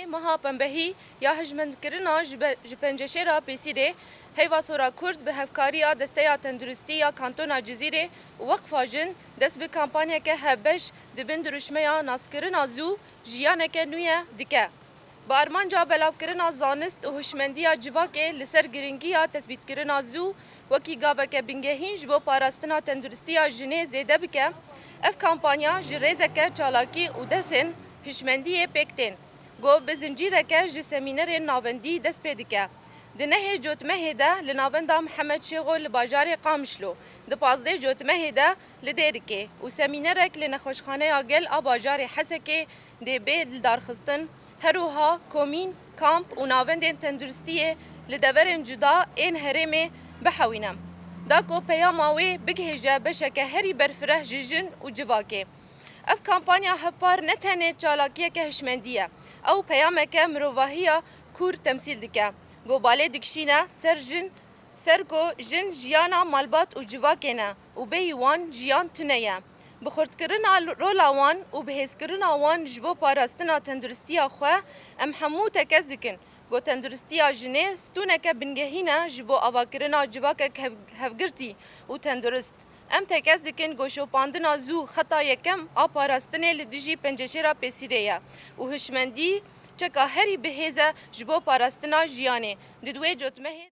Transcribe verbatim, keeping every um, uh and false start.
Meha Pembehî ya hişmendkirina ji be-, ji Penceşêra Pêsîrê, Heyva Sora Kurd bi hevkariya Desteya Tenduristî ya Kantona Cizîrê û Weqfa Jin dest bi kampanyeke hevbeş di bin dirûşmeya naskirina zû jiyaneke nû ye dike. Bi armanca belavkirina zanist û hişmendiya civakê li ser girîngiya tespîtkirina zû wekî gaveke bingehîn ji bo parastina tenduristiya jinê zêde bike, ev kampanya ji rêzeke çalakî û dersên hişmendiyê pêk tên, ku bi zincîreke ji semînerên navendî dest pê dike. Di nehê Cotmehê de li Navenda Mihemed Şêxo li bajarê Qamişlo, di pazdeh Cotmehê de li Dêrikê û semînerek li Nexweşxaneya Gel a bajarê Hesekê dê bê lidarxistin, her wiha komîn, kamp û navendên tenduristiyê li deverên cuda ên herêmê bihewîne, da ku peyama wê bigihêje beşeke herî berfireh ji jin û civakê. Ev kampanya hevpar ne tenê çalakiyeke hişmendî ye, ew peyameke mirovahiya kûr temsîl dike, ku balê dikişîne ser jin, ser ku jin jiyana malbat û civakê ne û bêyî wan jiyan tune ye. Bi xurtkirina rola wan û bihêzkirina wan ji bo parastina tenduristiya xwe, em hemû tekez dikin ku tenduristiya jinê stûneke bingehîn e ji bo avakirina civakek hev-, hevgirtî û tendurist. Em tekez dikin ku şopandina zû xeta yekem a parastinê li dijî Penceşêra Pêsîrê ye û hişmendî çeka herî bihêz e ji bo parastina jiyanê. Di wê cotmehê